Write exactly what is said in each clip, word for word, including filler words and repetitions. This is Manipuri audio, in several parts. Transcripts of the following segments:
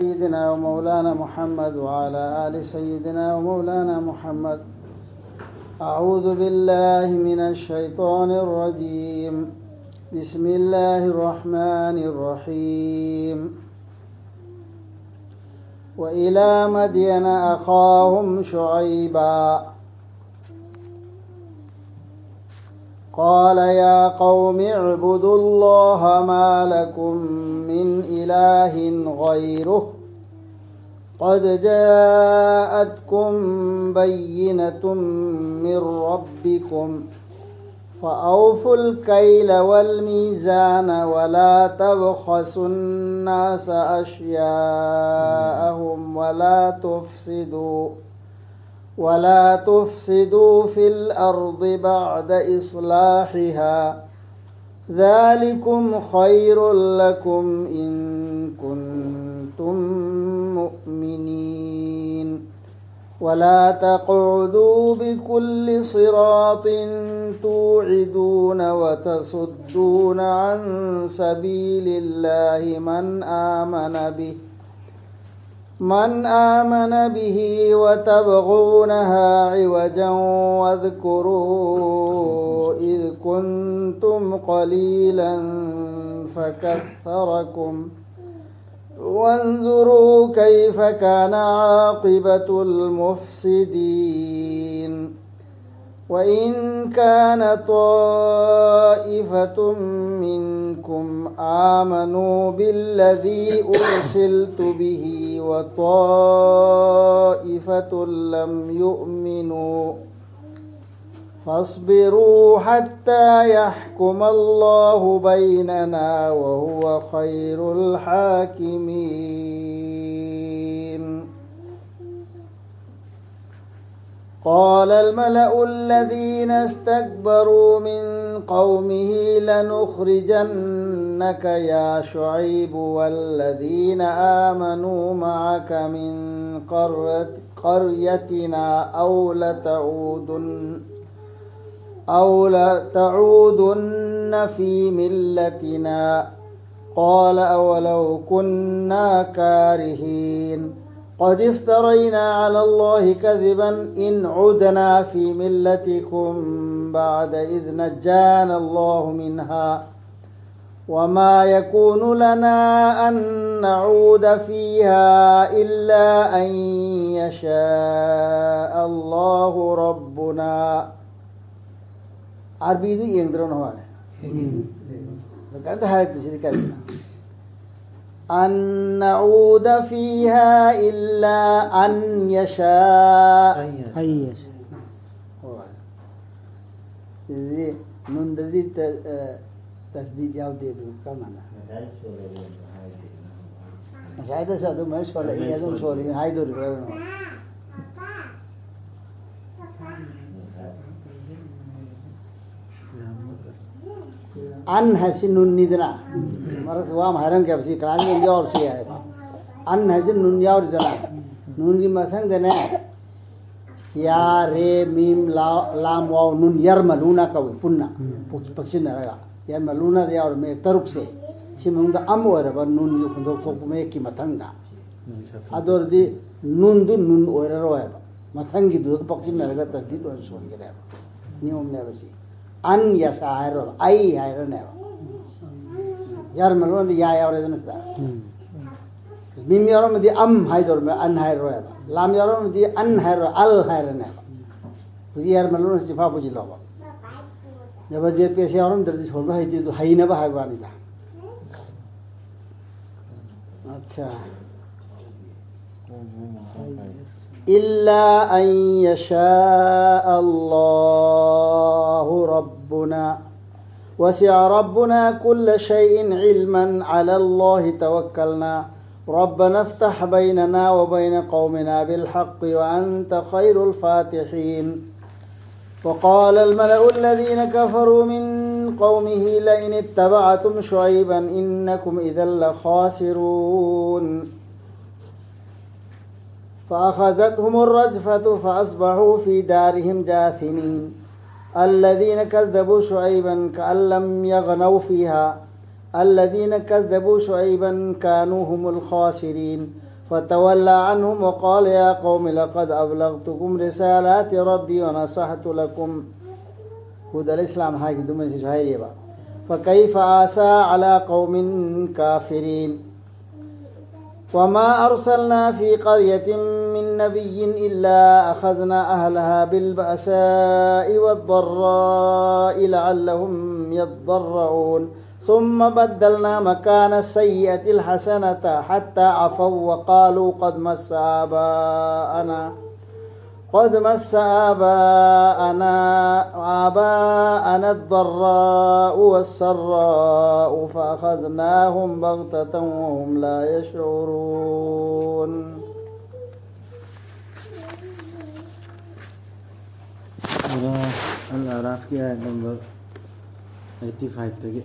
سيدنا ومولانا محمد وعلى آل سيدنا ومولانا محمد. أعوذ بالله من الشيطان الرجيم. بسم الله الرحمن الرحيم. وإلى مدين أخاهم شعيبا قال يا قوم اعبدوا الله ما لكم من إله غيره قد جاءتكم بينة من ربكم فأوفوا الكيل والميزان ولا تبخسوا الناس أشياءهم ولا تفسدوا ولا تفسدوا في الأرض بعد إصلاحها ذلكم خير لكم إن كنتم مؤمنين. ولا تقعدوا بكل صراط توعدون وتصدون عن سبيل الله من آمن به من آمن به وتبغونها عوجا واذكروا إذ كنتم قليلا فكثركم وانظروا كيف كان عاقبة المفسدين. وإن كان طائفة منكم آمنوا بالذي أرسلت به وطائفة لم يؤمنوا فاصبروا حتى يحكم الله بيننا وهو خير الحاكمين. قال الملأ الذين استكبروا من قومه لنخرجنك يا شعيب والذين آمنوا معك من قرة- قريتنا أو لتعودن أو لتعودن في ملتنا قال أولو كنا كارهين قد افترينا على الله كذبا إن عدنا في ملتكم بعد إذ نجانا الله منها وما يكون لنا أن نعود فيها إلا أن يشاء الله ربنا. ꯑꯥꯔꯕꯤꯗꯨ ꯌꯦꯡꯗ꯭ꯔꯣ ꯅꯍꯣꯏ? ꯀꯩꯝꯇ ꯍꯥꯏꯔꯛꯇꯦ ꯁꯤꯗꯤ ꯀꯔꯤꯅꯣ? أن نعود فيها إلا أن يشاء. ꯍꯣꯏ꯫ ꯑꯗꯨꯗꯤ ꯅꯨꯟꯗꯗꯤ ꯇ-, ꯑ, ꯇꯁꯗꯤꯗ ꯌꯥꯎꯗꯦ ꯑꯗꯨ ꯀꯔꯝ ꯍꯥꯏꯅ? ꯉꯁꯥꯏꯗꯁꯨ ꯑꯗꯨꯃꯥꯏꯅ ꯁꯣꯜꯂꯛꯏ, ꯑꯗꯨꯝ ꯁꯣꯜꯂꯤ ꯍꯥꯏꯗꯣꯔꯤꯕ꯭ꯔꯥ ꯀꯩꯅꯣ? ꯑꯟ ꯍꯥꯏꯕꯁꯤ ꯅꯨꯟꯅꯤꯗꯅ, ꯃꯔꯛꯇ ꯋꯥ ꯑꯃ ꯍꯥꯏꯔꯝꯒꯦ ꯍꯥꯏꯕꯁꯤ ꯀꯅꯥꯒꯤ ꯌꯥꯎꯔꯁꯨ ꯌꯥꯏꯑꯕ꯫ ꯑꯟ ꯍꯥꯏꯕꯁꯤ ꯅꯨꯟ ꯌꯥꯎꯔꯤꯗꯅ, ꯅꯨꯟꯒꯤ ꯃꯊꯪꯗꯅꯦ ꯌꯥ ꯔꯦ ꯃꯤꯝ ꯂꯥ ꯂꯥꯝ ꯋꯥꯎ ꯅꯨꯟ ꯌꯔꯃꯂꯨꯅ ꯀꯧꯏ ꯄꯨꯟꯅ ꯄꯛ-, ꯄꯛꯁꯤꯟꯅꯔꯒ꯫ ꯌꯔꯃꯂꯨꯅꯗ ꯌꯥꯎꯔꯕ ꯃꯌꯦꯛ ꯇꯔꯨꯛꯁꯦ, ꯁꯤ ꯃꯅꯨꯡꯗ ꯑꯝ ꯑꯣꯏꯔꯕ ꯅꯨꯟꯒꯤ ꯈꯣꯟꯊꯣꯛ ꯊꯣꯛꯄ ꯃꯌꯦꯛꯀꯤ ꯃꯊꯪꯗ꯫ ꯑꯗꯨ ꯑꯣꯏꯔꯗꯤ ꯅꯨꯟꯗꯨ ꯅꯨꯟ ꯑꯣꯏꯔꯔꯣꯏꯕ, ꯃꯊꯪꯒꯤꯗꯨꯒ ꯄꯛꯁꯤꯟꯅꯔꯒ ꯇꯁꯗꯤꯗ ꯑꯣꯏꯅ ꯁꯣꯟꯒꯅꯦꯕ꯫ ꯅꯤꯌꯣꯝꯅꯦꯕ ꯁꯤ꯫ ꯑꯟ ꯌꯁꯥ ꯍꯥꯏꯔꯣ, ꯑꯩ ꯍꯥꯏꯔꯅꯦꯕ꯫ ꯌꯔꯃꯂꯨꯅꯗꯤ ꯌꯥ ꯌꯥꯎꯔꯦꯗꯅ ꯁꯤꯗ꯫ ꯃꯤꯝ ꯌꯥꯎꯔꯝꯃꯗꯤ ꯑꯝ ꯍꯥꯏꯗꯧꯔꯝꯃꯦ, ꯑꯟ ꯍꯥꯏꯔꯣꯏꯕ꯫ ꯂꯥꯝ ꯌꯥꯎꯔꯝꯃꯗꯤ ꯑꯟ ꯍꯥꯏꯔꯣꯏ, ꯑꯜ ꯍꯥꯏꯔꯅꯦꯕ꯫ ꯍꯧꯖꯤꯛ ꯌꯔꯃꯂꯨꯅ ꯆꯤꯐꯥ ꯄꯨꯁꯤꯜꯂꯣꯕ꯫ ꯖꯕꯔ ꯖꯦꯠ ꯄꯦꯁ ꯌꯥꯎꯔꯝꯗ꯭ꯔꯗꯤ ꯁꯣꯟꯕ ꯍꯩꯇꯦ, ꯑꯗꯨ ꯍꯩꯅꯕ ꯍꯥꯏꯕ ꯋꯥꯅꯤꯗ꯫ ꯑꯠꯆꯥ꯫ إلا أن يشاء الله ربنا وسع ربنا كل شيء علما على الله توكلنا ربنا افتح بيننا وبين قومنا بالحق وأنت خير الفاتحين. وقال الملأ الذين كفروا من قومه لئن اتبعتم شعيبا إنكم إذا لخاسرون. فأخذتهم الرجفة فأصبحوا في دارهم جاثمين. الذين كذبوا شعيبا كأن لم يغنوا فيها الذين كذبوا شعيبا كانوا هم الخاسرين. فتولى عنهم وقال يا قوم لقد أبلغتكم رسالات ربي ونصحت لكم. ꯍꯨꯗ ꯑꯂꯩꯍꯤꯁꯂꯥꯝ ꯍꯥꯏꯈꯤꯗꯨꯃ ꯁꯤꯁꯨ ꯍꯥꯏꯔꯤꯕ. فكيف آسى على قوم كافرين. وما أرسلنا في قرية من نبي إلا أخذنا أهلها بالبأساء والضراء لعلهم يضرعون. ثم بدلنا مكان السيئة الحسنة حتى عفوا وقالوا قد مس آباءنا قد مس آباءنا آباءنا الضراء والسراء فأخذناهم بغتة وهم لا يشعرون. ꯑꯗꯣ ꯑꯜ ꯑꯔꯥꯐꯀꯤ ꯑꯥꯌꯠ ꯅꯝꯕꯔ ꯑꯩꯠꯇꯤ ꯐꯥꯏꯚꯇꯒꯤ꯫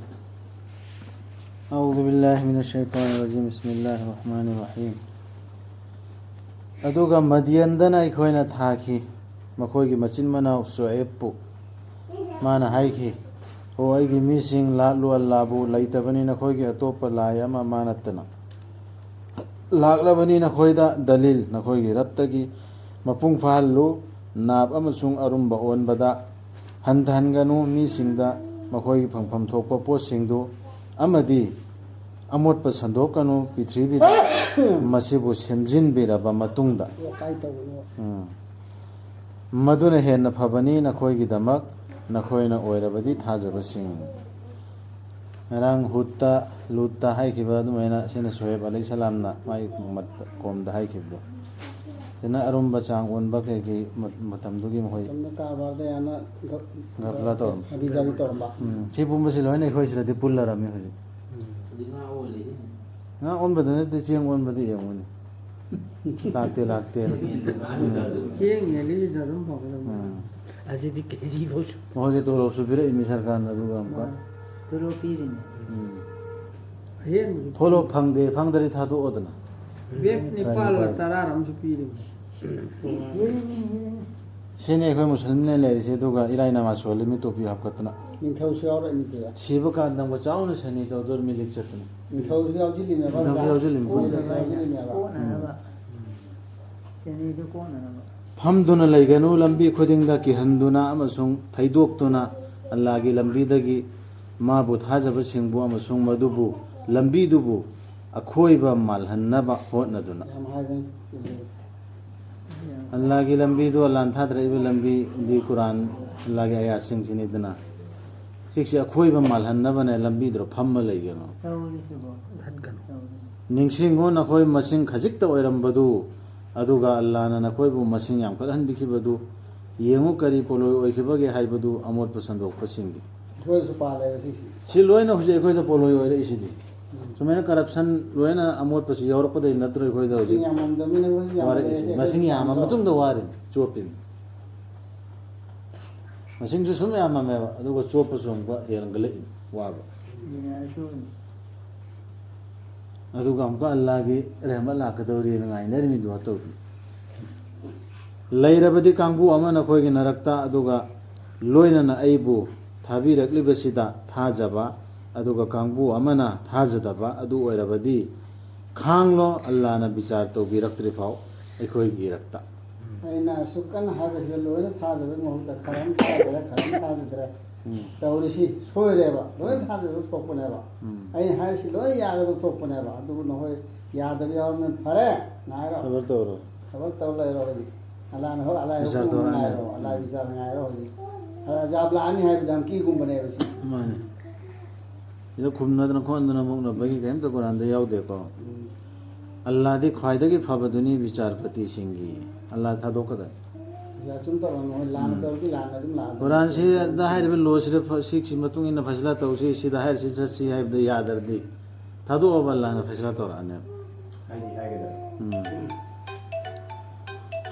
أعوذ بالله من الشيطان الرجيم. بسم الله الرحمن الرحيم. ꯑꯗꯨꯒ ꯃꯗꯤꯌꯟꯗꯅ ꯑꯩꯈꯣꯏꯅ ꯊꯥꯈꯤ ꯃꯈꯣꯏꯒꯤ ꯃꯆꯤꯟ ꯃꯅꯥꯎ ꯁꯨꯑꯦꯕꯄꯨ꯫ ꯃꯥꯅ ꯍꯥꯏꯈꯤ, "ꯑꯣ ꯑꯩꯒꯤ ꯃꯤꯁꯤꯡ, ꯂꯥꯠꯂꯨ ꯑꯜꯂꯥꯕꯨ, ꯂꯩꯇꯕꯅꯤ ꯅꯈꯣꯏꯒꯤ ꯑꯇꯣꯞꯄ ꯂꯥꯏ ꯑꯃ ꯃꯥ ꯅꯠꯇꯅ꯫ ꯂꯥꯛꯂꯕꯅꯤ ꯅꯈꯣꯏꯗ ꯗꯂꯤꯜ, ꯅꯈꯣꯏꯒꯤ ꯔꯕꯇꯒꯤ꯫ ꯃꯄꯨꯡ ꯐꯥꯍꯜꯂꯨ, ꯅꯥꯞ ꯑꯃꯁꯨꯡ ꯑꯔꯨꯝꯕ ꯑꯣꯟꯕꯗ꯫ ꯍꯟꯊꯍꯟꯒꯅꯨ ꯃꯤꯁꯤꯡꯗ ꯃꯈꯣꯏꯒꯤ ꯐꯪꯐꯝ ꯊꯣꯛꯄ ꯄꯣꯠꯁꯤꯡꯗꯨ, ꯑꯃꯗꯤ ꯑꯃꯣꯠꯄ ꯁꯟꯗꯣꯛꯀꯅꯨ ꯄ꯭ꯔꯤꯊꯤꯕꯤꯗ ꯃꯁꯤꯕꯨ ꯁꯦꯝꯖꯤꯟꯕꯤꯔꯕ ꯃꯇꯨꯡꯗ꯫ ꯋꯥꯀꯥꯏ ꯇꯧꯒꯅꯨ꯫ ꯎꯝ꯫ ꯃꯗꯨꯅ ꯍꯦꯟꯅ ꯐꯕꯅꯤ ꯅꯈꯣꯏꯒꯤꯗꯃꯛ, ꯅꯈꯣꯏꯅ ꯑꯣꯏꯔꯕꯗꯤ ꯊꯥꯖꯕꯁꯤꯡ"꯫ ꯉꯔꯥꯡ ꯍꯨꯠꯇ, ꯂꯨꯠꯇ ꯍꯥꯏꯈꯤꯕ ꯑꯗꯨꯃꯥꯏꯅ ꯁꯤꯅ ꯁꯣꯍꯦꯕ ꯑꯂꯩꯍꯤꯁꯁꯂꯥꯝꯅ ꯃꯥꯒꯤ ꯃꯠ-, ꯀꯣꯝꯗ ꯍꯥꯏꯈꯤꯕꯗꯣ꯫ ꯁꯤꯅ ꯑꯔꯨꯝꯕ ꯆꯥꯡ ꯑꯣꯟꯕ ꯀꯩꯀꯩ ꯃꯠ-, ꯃꯇꯝꯗꯨꯒꯤ ꯃꯈꯣꯏ ꯃꯇꯝꯗ ꯀꯔꯕꯥꯔꯗ ꯌꯥꯝꯅ ꯒ-, ꯒꯐꯂꯥ ꯇꯧꯔꯝꯕ꯫ ꯍꯥꯕꯤ ꯖꯥꯕꯤ ꯇꯧꯔꯝꯕ꯫ ꯎꯝ, ꯁꯤ ꯄꯨꯝꯕꯁꯤ ꯂꯣꯏꯅ ꯑꯩꯈꯣꯏ ꯁꯤꯗꯗꯤ ꯄꯨꯜꯂꯔꯝꯃꯤ ꯍꯧꯖꯤꯛ꯫ ꯎꯝ꯫ ꯉꯥ ꯑꯣꯟꯕꯗ ꯅꯠꯇꯦ, ꯆꯦꯡ ꯑꯣꯟꯕꯗ ꯌꯦꯡꯉꯨꯅꯦ꯫ ꯂꯥꯛꯇꯦ, ꯂꯥꯛꯇꯦ꯫ ꯎꯝ꯫ ꯆꯦꯡ ꯌꯦꯜꯂꯤꯁꯤꯗ ꯑꯗꯨꯝ ꯐꯪꯒꯗꯕ꯫ ꯎꯝ꯫ ꯑꯁꯤꯗꯤ ꯀꯦꯖꯤ ꯐꯥꯎꯁꯨ꯫ ꯃꯈꯣꯏꯒꯤ ꯇꯣꯂꯣꯞꯁꯨ ꯄꯤꯔꯛꯏ ꯃꯤ ꯁꯔꯀꯥꯔꯅ ꯑꯗꯨꯒ ꯑꯃꯨꯛꯀ꯫ ꯃꯥꯅꯤ꯫ ꯇꯣꯂꯣꯞ ꯄꯤꯔꯤꯅꯦ꯫ ꯎꯝ꯫ ꯑꯍꯦꯟꯕꯗꯤ ꯇꯣꯂꯣꯞ ꯐꯪꯗꯦ, ꯐꯪꯗ꯭ꯔꯗꯤ ꯊꯥꯗꯣꯛꯑꯣꯗꯅ꯫ ꯕꯦꯛ ꯅꯤꯄꯥꯜꯂ ꯇꯔꯥꯔ ꯑꯃꯁꯨ ꯄꯤꯔꯤꯕꯅꯤ꯫ ꯁꯤꯅꯤ ꯑꯩꯈꯣꯏ ꯃꯨꯁꯂꯤꯝꯅ ꯂꯩꯔꯤꯁꯦ, ꯑꯗꯨꯒ ꯏꯔꯥꯏ ꯅꯃꯥꯖ ꯁꯣꯜꯂꯤ ꯃꯤ ꯇꯣꯄꯤ ꯍꯥꯞꯀꯠꯇꯅ꯫ ꯅꯤꯡꯊꯧꯁꯨ ꯌꯥꯎꯔꯛꯏꯅꯤ ꯑꯗꯨꯗ꯫ ꯁꯤꯕ ꯀꯥꯟꯗ ꯃꯆꯥꯎꯅ ꯁꯦꯅꯤ ꯇꯧꯗꯣꯏꯔ ꯃꯤꯂꯤꯛ ꯆꯠꯇꯅ꯫ ꯅꯤꯡꯊꯧꯁꯨ ꯌꯥꯎꯁꯤꯜꯂꯤꯅꯦꯕ꯫ ꯅꯤꯡꯊꯧꯁꯨ ꯌꯥꯎꯁꯤꯜꯂꯤꯅꯤ꯫ ꯅꯤꯡꯊꯧꯁꯨ ꯌꯥꯎꯁꯤꯜꯂꯤꯅꯦꯕ꯫ ꯀꯣꯟꯅꯅꯕ꯫ ꯁꯦꯅꯤꯗꯨ ꯀꯣꯟꯅꯅꯕ꯫ ꯐꯝꯗꯨꯅ ꯂꯩꯒꯅꯨ, ꯂꯝꯕꯤ ꯈꯨꯗꯤꯡꯗ ꯀꯤꯍꯟꯗꯨꯅ ꯑꯃꯁꯨꯡ ꯊꯩꯗꯣꯛꯇꯨꯅ ꯑꯜꯂꯥꯒꯤ ꯂꯝꯕꯤꯗꯒꯤ ꯃꯥꯕꯨ ꯊꯥꯖꯕꯁꯤꯡꯕꯨ ꯑꯃꯁꯨꯡ ꯃꯗꯨꯕꯨ, ꯂꯝꯕꯤꯗꯨꯕꯨ ꯑꯈꯣꯏꯕ ꯃꯥꯜꯍꯟꯅꯕ ꯍꯣꯠꯅꯗꯨꯅ꯫ ꯌꯥꯝ ꯍꯥꯏꯕꯅꯤ꯫ ꯑꯜꯂꯥꯒꯤ ꯂꯝꯕꯤꯗꯨ, ꯑꯜꯂꯥꯅ ꯊꯥꯗꯔꯛꯏꯕ ꯂꯝꯕꯤꯗꯤ ꯀꯨꯔꯥꯟ, ꯑꯜꯂꯥꯒꯤ ꯑꯌꯥꯠꯁꯤꯡꯁꯤꯅꯤꯗꯅ꯫ ꯁꯤꯁꯦ ꯑꯈꯣꯏꯕ ꯃꯥꯜꯍꯟꯅꯕꯅꯦ, ꯂꯝꯕꯤꯗꯨꯗ ꯐꯝꯃ ꯂꯩꯒꯅꯨ꯫ ꯇꯧꯔꯤꯁꯤꯕꯣ꯫ ꯅꯤꯡꯁꯤꯡꯉꯨ, ꯅꯈꯣꯏ ꯃꯁꯤꯡ ꯈꯖꯤꯛꯇ ꯑꯣꯏꯔꯝꯕꯗꯨ, ꯑꯗꯨꯒ ꯑꯜꯂꯥꯅ ꯅꯈꯣꯏꯕꯨ ꯃꯁꯤꯡ ꯌꯥꯝꯈꯠꯍꯟꯕꯤꯈꯤꯕꯗꯨ꯫ ꯌꯦꯡꯉꯨ, ꯀꯔꯤ ꯄꯣꯠꯂꯣꯏ ꯑꯣꯏꯈꯤꯕꯒꯦ ꯍꯥꯏꯕꯗꯨ ꯑꯃꯣꯠꯄ ꯁꯟꯗꯣꯛꯄꯁꯤꯡꯒꯤ꯫ ꯑꯩꯈꯣꯏꯗꯁꯨ ꯄꯥꯜꯂꯦꯕ ꯁꯤꯁꯤ꯫ ꯁꯤ ꯂꯣꯏꯅ ꯍꯧꯖꯤꯛ ꯑꯩꯈꯣꯏꯗ ꯄꯣꯠꯂꯣꯏ ꯑꯣꯏꯔꯛꯏꯁꯤꯗꯤ꯫ ꯁꯨꯃꯥꯏꯅ ꯀꯔꯞꯁꯟ ꯂꯣꯏꯅ ꯑꯃꯣꯠꯄꯁꯤ ꯌꯥꯎꯔꯛꯄꯗꯒꯤ ꯅꯠꯇ꯭ꯔꯣ ꯑꯩꯈꯣꯏꯗ ꯍꯧꯖꯤꯛ ꯃꯁꯤꯡ ꯌꯥꯝꯃꯝꯗꯕꯅꯤꯅ ꯑꯩꯈꯣꯏꯁꯨ ꯌꯥꯝꯃꯝꯗꯦ꯫ ꯋꯥꯔꯛꯏꯁꯤ? ꯃꯁꯤꯡ ꯌꯥꯝꯃ ꯃꯇꯨꯡꯗ ꯋꯥꯔꯤꯅꯤ, ꯆꯣꯞꯄꯤꯅꯤ꯫ ꯃꯁꯤꯡꯁꯨ ꯁꯨꯝ ꯌꯥꯝꯃꯝꯃꯦꯕ, ꯑꯗꯨꯒ ꯆꯣꯞꯄꯁꯨ ꯑꯃꯨꯛꯀ ꯍꯦꯟꯒꯠꯂꯛꯏ ꯋꯥꯕ꯫ ꯑꯗꯨꯅ ꯑꯩꯁꯨ ꯑꯗꯨꯒ ꯑꯃꯨꯛꯀ ꯑꯜꯂꯥꯒꯤ ꯔꯦꯍꯃꯠ ꯂꯥꯛꯀꯗꯧꯔꯤꯅ ꯉꯥꯏꯅꯔꯤꯃꯤꯗꯨ ꯇꯧꯗꯦ꯫ ꯂꯩꯔꯕꯗꯤ ꯀꯥꯡꯕꯨ ꯑꯃꯅ ꯑꯩꯈꯣꯏꯒꯤ ꯅꯔꯛꯇ, ꯑꯗꯨꯒ ꯂꯣꯏꯅꯅ ꯑꯩꯕꯨ ꯊꯥꯕꯤꯔꯛꯂꯤꯕꯁꯤꯗ ꯊꯥꯖꯕ, ꯑꯗꯨꯒ ꯀꯥꯡꯕꯨ ꯑꯃꯅ ꯊꯥꯖꯗꯕ ꯑꯗꯨ ꯑꯣꯏꯔꯕꯗꯤ, ꯈꯥꯡꯂꯣ, ꯑꯜꯂꯥꯅ ꯕꯤꯆꯥꯔ ꯇꯧꯕꯤꯔꯛꯇ꯭ꯔꯤ ꯐꯥꯎ ꯑꯩꯈꯣꯏꯒꯤ ꯏꯔꯛꯇ꯫ ꯑꯩꯅ ꯑꯁꯨꯛ ꯀꯟꯅ ꯍꯥꯏꯕꯁꯤꯗ ꯂꯣꯏꯅ ꯊꯥꯖꯕꯒꯤ ꯃꯍꯨꯠꯇ ꯈꯔ ꯑꯃ ꯊꯥꯖꯔꯦ, ꯈꯔ ꯑꯃ ꯊꯥꯖꯗ꯭ꯔꯦ꯫ ꯎꯝ꯫ ꯇꯧꯔꯤꯁꯤ ꯁꯣꯏꯔꯦꯕ, ꯂꯣꯏꯅ ꯊꯥꯖꯕ ꯊꯣꯛꯄꯅꯦꯕ꯫ ꯎꯝ꯫ ꯑꯩꯅ ꯍꯥꯏꯔꯤꯁꯤ ꯂꯣꯏ ꯌꯥꯒꯗꯕ ꯊꯣꯛꯄꯅꯦꯕ꯫ ꯑꯗꯨꯕꯨ ꯅꯈꯣꯏ ꯌꯥꯗꯕ ꯌꯥꯎꯔꯕꯅꯤꯅ ꯐꯔꯦ, ꯉꯥꯏꯔꯣ꯫ ꯈꯕꯔ ꯇꯧꯔꯣ꯫ ꯊꯕꯛ ꯇꯧ ꯂꯩꯔꯣ ꯍꯧꯖꯤꯛ꯫ ꯑꯂꯥꯅ ꯍꯣꯏ, ꯑꯂꯥ ꯕꯤꯆꯥꯔ ꯍꯨꯀꯨꯝ ꯇꯧꯔꯛꯑꯅꯤ꯫ ꯉꯥꯏꯔꯣ, ꯑꯂꯥ ꯕꯤꯆꯥꯔ ꯉꯥꯏꯔꯣ ꯍꯧꯖꯤꯛ꯫ ꯑꯂꯥ ꯑꯖꯥꯕ ꯂꯥꯛꯑꯅꯤ ꯍꯥꯏꯕꯗ ꯙꯝꯀꯤꯒꯨꯝꯕꯅꯦꯕ ꯁꯤ꯫ ꯃꯥꯅꯦ꯫ ꯁꯤꯗ ꯈꯨꯝꯅꯗꯅ ꯈꯣꯠꯅꯗꯅ ꯃꯨꯛꯅꯕꯒꯤ ꯀꯔꯤꯝꯇ ꯀꯨꯔꯥꯟꯗ ꯌꯥꯎꯗꯦꯀꯣ꯫ ꯎꯝ꯫ ꯑꯜꯂꯥꯗꯤ ꯈ꯭ꯋꯥꯏꯗꯒꯤ ꯐꯕꯗꯨꯅꯤ ꯕꯤꯆꯥꯔꯄꯇꯤꯁꯤꯡꯒꯤ꯫ ꯑꯜꯂꯥ ꯊꯥꯗꯣꯛꯀꯗꯕꯅꯤ꯫ ꯕꯤꯆꯥꯔ ꯁꯨꯝ ꯇꯧꯔꯝꯃꯣ, ꯍꯣꯏ, ꯂꯥꯟꯅ ꯎꯝ꯫ ꯇꯧꯔꯗꯤ ꯂꯥꯟꯅ ꯑꯗꯨꯝ ꯂꯥꯛꯑꯗꯕꯅꯤ꯫ ꯀꯨꯔꯥꯟꯁꯤꯗ ꯍꯥꯏꯔꯤꯕ ꯂꯣꯁꯤꯗ ꯐ-, ꯁꯤꯛꯁꯤ ꯃꯇꯨꯡ ꯏꯟꯅ ꯐꯩꯁꯂꯥ ꯇꯧꯁꯤ, ꯁꯤꯗ ꯍꯥꯏꯔꯤꯁꯤ ꯆꯠꯁꯤ ꯍꯥꯏꯕꯗ ꯌꯥꯗ꯭ꯔꯗꯤ ꯊꯥꯗꯣꯛꯑꯕ ꯑꯜꯂꯥꯅ ꯐꯩꯁꯂꯥ ꯇꯧꯔꯛꯑꯅꯦꯕ꯫ ꯍꯥꯏꯗꯤ ꯍꯥꯏꯒꯗꯕ꯫ ꯎꯝ꯫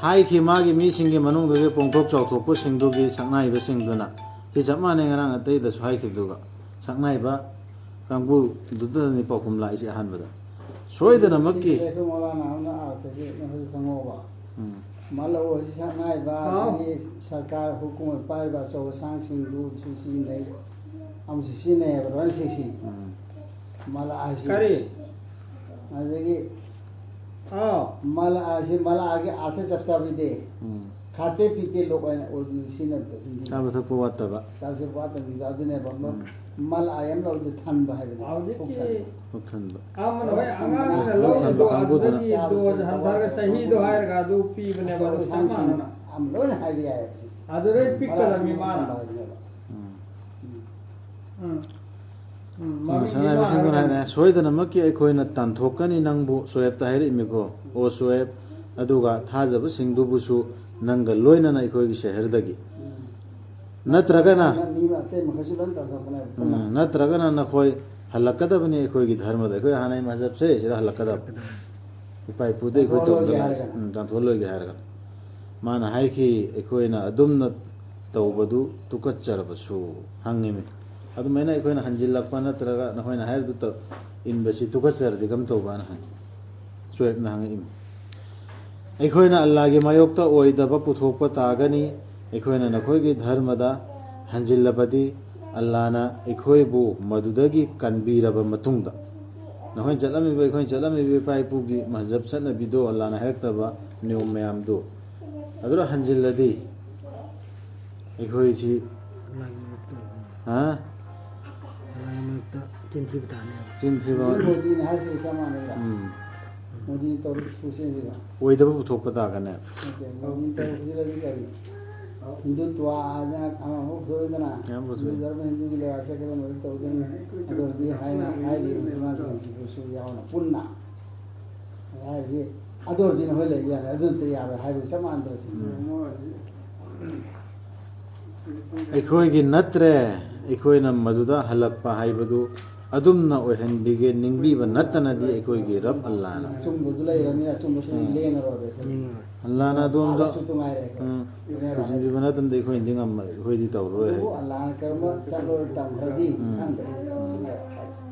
ꯍꯥꯏꯈꯤ, ꯃꯥꯒꯤ ꯃꯤꯁꯤꯡꯒꯤ ꯃꯅꯨꯡꯗꯒꯤ ꯄꯣꯡꯊꯣꯛ ꯆꯥꯎꯊꯣꯛꯄꯁꯤꯡꯗꯨꯒꯤ ꯁꯛꯅꯥꯏꯕꯁꯤꯡꯗꯨꯅ꯫ ꯁꯤ ꯆꯞ ꯃꯥꯟꯅꯩ ꯉꯔꯥꯡ ꯑꯇꯩꯗꯁꯨ ꯍꯥꯏꯈꯤꯕꯗꯨꯒ꯫ ꯁꯛꯅꯥꯏꯕ ꯀꯥꯡꯕꯨꯗꯨꯗꯅꯤ ꯄꯥꯎꯈꯨꯝ ꯂꯥꯛꯏꯁꯦ ꯑꯍꯥꯟꯕꯗ꯫ ꯁꯣꯏꯗꯅꯃꯛꯀꯤ꯫ ꯁꯤꯁꯦ ꯑꯩꯈꯣꯏ ꯃꯧꯂꯥꯅꯥ ꯑꯃꯅ ꯑꯥꯔꯊꯁꯦ ꯅꯈꯣꯏꯁꯨ ꯈꯪꯍꯧꯕ꯫ ꯎꯝ꯫ ꯃꯜꯂꯥ ꯑꯣ ꯁꯤ ꯁꯛꯅꯥꯏꯕ, ꯍꯥꯎ꯫ ꯑꯗꯒꯤ ꯁꯔꯀꯥꯔ ꯍꯨꯀꯨꯃꯠ ꯄꯥꯏꯔꯤꯕ ꯑꯆꯧ ꯑꯁꯥꯡꯁꯤꯡꯗꯨꯁꯨ ꯁꯤꯖꯤꯟꯅꯩ꯫ ꯑꯃꯁꯨ ꯁꯤꯖꯤꯟꯅꯩꯌꯦꯕ ꯂꯣꯏꯅ ꯁꯤꯁꯤ꯫ ꯎꯝ꯫ ꯃꯜꯂꯥ ꯍꯥꯏꯁꯤ꯫ ꯀꯔꯤ? ꯑꯗꯒꯤ ꯑꯥꯎ꯫ ꯃꯜꯂꯥ ꯍꯥꯏꯁꯤ, ꯃꯜꯂꯥꯒꯤ ꯑꯥꯔꯊ ꯆꯞ ꯆꯥꯕꯤꯗꯤ ꯎꯝ꯫ ꯈꯥꯇꯦ ꯄꯤꯇꯦ ꯂꯣꯛ ꯍꯥꯏꯅ ꯎꯔꯗꯨꯗ ꯁꯤꯖꯤꯟꯅꯕꯗꯣ ꯍꯤꯟꯗꯤ꯫ ꯆꯥꯕ ꯊꯛꯄ ꯋꯥꯠꯇꯕ꯫ ꯆꯥꯕ ꯊꯛꯄ ꯋꯥꯠꯇꯕꯤꯗ ꯑꯗꯨꯅꯦꯕ꯫ ꯎꯝ꯫ ꯃꯜꯂꯥ ꯑꯃ ꯂꯧꯔꯗꯤ ꯊꯟꯕ ꯍꯥꯏꯕꯅꯦ꯫ ꯍꯧꯖꯤꯛꯀꯤ ꯄꯨꯛ ꯊꯟꯕ꯫ ꯄꯨꯛ ꯊꯟꯕ꯫ ꯑꯃꯅ ꯍꯣꯏ ꯑꯉꯥꯡꯅ ꯄꯨꯛ ꯊꯟꯕ ꯂꯧꯔꯤꯗꯣ ꯀꯥꯡꯕꯨꯗꯨꯅ꯫ ꯑꯗꯨꯗꯒꯤ ꯗꯣꯁ ꯍꯟꯊꯔꯒ ꯆꯍꯤꯗꯣ ꯍꯥꯏꯔꯒ ꯑꯗꯨ ꯄꯤꯕꯅꯦꯕ, ꯑꯗꯨ ꯆꯞ ꯃꯥꯟꯅꯅ꯫ ꯌꯥꯝ ꯂꯣꯏꯅ ꯍꯥꯏꯕ ꯌꯥꯏꯌꯦꯕ ꯁꯤꯁꯦ꯫ ꯑꯗꯨꯗꯩ ꯄꯤꯛꯀꯗꯕꯅꯤ ꯃꯥꯅ꯫ ꯎꯝ꯫ ꯎꯝ꯫ ꯎꯝ, ꯃꯃꯤꯡꯗꯤ ꯁꯅꯥ ꯃꯥ ꯂꯩꯕꯥꯛꯁꯤꯡꯗꯨꯅ ꯍꯥꯏꯔꯒ ꯍꯥꯏꯅ ꯁꯣꯏꯗꯅꯃꯛꯀꯤ ꯑꯩꯈꯣꯏꯅ ꯇꯥꯟꯊꯣꯛꯀꯅꯤ ꯅꯪꯕꯨ, ꯁꯣꯑꯦꯕꯇ ꯍꯥꯏꯔꯛꯏꯃꯤꯀꯣ꯫ "ꯑꯣ ꯁꯣꯑꯦꯕ, ꯑꯗꯨꯒ ꯊꯥꯖꯕꯁꯤꯡꯗꯨꯕꯨꯁꯨ ꯅꯪꯒ ꯂꯣꯏꯅꯅ ꯑꯩꯈꯣꯏꯒꯤ ꯁꯍꯔꯗꯒꯤ꯫ ꯎꯝ꯫ ꯅꯠꯇ꯭ꯔꯒꯅ" ꯃꯤ ꯑꯇꯩ ꯃꯈꯩꯁꯨ ꯂꯣꯏ ꯇꯥꯟꯊꯣꯛꯀꯅꯦꯕ ꯄꯨꯟꯅ꯫ "ꯎꯝ, ꯅꯠꯇ꯭ꯔꯒꯅ ꯅꯈꯣꯏ ꯍꯜꯂꯛꯀꯗꯕꯅꯤ ꯑꯩꯈꯣꯏꯒꯤ ꯙꯔꯃꯗ, ꯑꯩꯈꯣꯏ ꯍꯥꯟꯅꯩ ꯃꯖꯍꯕꯁꯦ ꯁꯤꯗ ꯍꯜꯂꯛꯀꯗꯕ꯫ ꯏꯄꯥ ꯏꯄꯨꯗ ꯑꯩꯈꯣꯏ ꯇꯥꯟꯊꯣꯛꯍꯜꯂꯣꯏꯒꯦ ꯇꯧꯗꯅ, ꯍꯥꯏꯔꯒꯅ꯫ ꯎꯝ, ꯇꯥꯟꯊꯣꯛꯍꯜꯂꯣꯏꯒꯦ ꯍꯥꯏꯔꯒꯅ"꯫ ꯃꯥꯅ ꯍꯥꯏꯈꯤ, "ꯑꯩꯈꯣꯏꯅ ꯑꯗꯨꯝꯅ ꯇꯧꯕꯗꯨ ꯇꯨꯀꯠꯆꯔꯕꯁꯨ" ꯍꯪꯉꯤꯃꯤ꯫ ꯑꯗꯨꯃꯥꯏꯅ ꯑꯩꯈꯣꯏꯅ ꯍꯟꯖꯤꯜꯂꯛꯄ ꯅꯠꯇ꯭ꯔꯒ ꯅꯈꯣꯏꯅ ꯍꯥꯏꯔꯤꯗꯨ ꯇꯧ-, ꯏꯟꯕꯁꯤ ꯇꯨꯀꯠꯆꯔꯗꯤ ꯀꯔꯝ ꯇꯧꯕꯅ ꯍꯪꯉꯤ꯫ ꯁꯣꯑꯦꯕꯅ ꯍꯪꯉꯛꯏꯃꯤ꯫ "ꯑꯩꯈꯣꯏꯅ ꯑꯜꯂꯥꯒꯤ ꯃꯥꯌꯣꯛꯇ ꯑꯣꯏꯗꯕ ꯄꯨꯊꯣꯛꯄ ꯇꯥꯒꯅꯤ꯫ ꯑꯩꯈꯣꯏꯅ ꯅꯈꯣꯏꯒꯤ ꯙꯔꯃꯗ ꯍꯟꯖꯤꯜꯂꯕꯗꯤ ꯑꯜꯂꯥꯅ ꯑꯩꯈꯣꯏꯕꯨ ꯃꯗꯨꯗꯒꯤ ꯀꯟꯕꯤꯔꯕ ꯃꯇꯨꯡꯗ, ꯅꯈꯣꯏꯅ ꯆꯠꯂꯝꯃꯤꯕ, ꯑꯩꯈꯣꯏꯅ ꯆꯠꯂꯝꯃꯤꯕ ꯏꯄꯥ ꯏꯄꯨꯒꯤ ꯃꯖꯍꯕ ꯆꯠꯅꯕꯤꯗꯣ, ꯑꯜꯂꯥꯅ ꯍꯥꯏꯔꯛꯇꯕ ꯅꯤꯌꯣꯝ ꯃꯌꯥꯝꯗꯣ ꯑꯗꯨꯗ ꯍꯟꯖꯤꯜꯂꯗꯤ ꯑꯩꯈꯣꯏꯁꯤ" ꯍꯥ? ꯃꯔꯛꯇ ꯆꯤꯟ ꯊꯤꯕ ꯇꯥꯅꯦꯕ꯫ ꯆꯤꯟ ꯊꯤꯕ꯫ ꯃꯣꯗꯤꯅ ꯍꯥꯏꯔꯤꯁꯤꯒ ꯆꯞ ꯃꯥꯟꯅꯩꯗ꯫ ꯎꯝ꯫ ꯃꯣꯗꯤꯅ ꯇꯧꯔꯤꯕ ꯈꯨꯠꯁꯦꯝꯁꯤꯒ꯫ ꯑꯣꯏꯗꯕ ꯄꯨꯊꯣꯛꯄ ꯇꯥꯒꯅꯦꯕ꯫ ꯅꯠꯇꯦ, ꯃꯣꯗꯤꯅ ꯇꯧꯔꯤꯕꯁꯤꯗꯗꯤ ꯀꯔꯤ? ꯍꯤꯟꯗꯨꯠꯋꯥ ꯍꯥꯏꯅ ꯑꯃ ꯑꯃ ꯄꯨꯊꯣꯛꯏꯗꯅ꯫ ꯌꯥꯝ ꯄꯨꯊꯣꯛꯏ꯫ ꯍꯤꯟꯗꯨ ꯙꯔꯃ, ꯍꯤꯟꯗꯨꯒꯤ ꯂꯩꯕꯥꯛ ꯆꯠꯀꯗꯕ ꯃꯣꯏ ꯇꯧꯗꯣꯏꯅꯤ꯫ ꯑꯗꯨ ꯑꯣꯏꯔꯗꯤ ꯍꯥꯏꯅ ꯍꯥꯏꯔꯤꯕ ꯃꯃꯥꯁꯤꯡꯁꯤꯕꯨꯁꯨ ꯌꯥꯎꯅ ꯄꯨꯟꯅ꯫ ꯍꯥꯏꯔꯤꯁꯤ ꯑꯗꯨ ꯑꯣꯏꯔꯗꯤ ꯅꯈꯣꯏ ꯂꯩꯕ ꯌꯥꯔꯦ, ꯑꯗꯨ ꯅꯠꯇ꯭ꯔꯗꯤ ꯌꯥꯔꯣꯏ ꯍꯥꯏꯕꯒ ꯆꯞ ꯃꯥꯟꯅꯗ꯭ꯔꯣ ꯁꯤꯁꯦ? ꯎꯝ꯫ ꯑꯩꯈꯣꯏꯒꯤ ꯅꯠꯇ꯭ꯔꯦ, ꯑꯩꯈꯣꯏꯅ ꯃꯗꯨꯗ ꯍꯜꯂꯛꯄ ꯍꯥꯏꯕꯗꯨ ꯑꯗꯨꯝꯅ ꯑꯣꯏꯍꯟꯕꯤꯒꯦ ꯅꯤꯡꯕꯤꯕ ꯅꯠꯇꯅꯗꯤ ꯑꯩꯈꯣꯏꯒꯤ ꯔꯕ ꯑꯜꯂꯥꯅ꯫ ꯑꯆꯨꯝꯕꯗꯨ ꯂꯩꯔꯕꯅꯤꯅ ꯑꯆꯨꯝꯕꯁꯨ ꯎꯝ꯫ ꯂꯦꯡꯉꯔꯣꯏꯕ ꯑꯩꯈꯣꯏ꯫ ꯎꯝ꯫ ꯑꯜꯂꯥꯅ ꯑꯗꯨꯝꯗ ꯐꯥꯕꯁꯨ ꯇꯨ ꯉꯥꯏꯔꯦ ꯑꯩꯈꯣꯏ꯫ ꯎꯝ꯫ ꯄꯨꯁꯤꯟꯕꯤꯕ ꯅꯠꯇꯅꯗꯤ ꯑꯩꯈꯣꯏꯅꯗꯤ ꯉꯝꯃꯣꯏ, ꯑꯩꯈꯣꯏꯗꯤ ꯇꯧꯔꯔꯣꯏ ꯑꯗꯨꯕꯨ ꯍꯥꯏ꯫ ꯑꯜꯂꯥꯅ ꯀꯔꯝꯕ ꯆꯠꯂꯣꯏ ꯇꯝꯈ꯭ꯔꯗꯤ ꯎꯝ꯫ ꯈꯪꯗ꯭ꯔꯦ꯫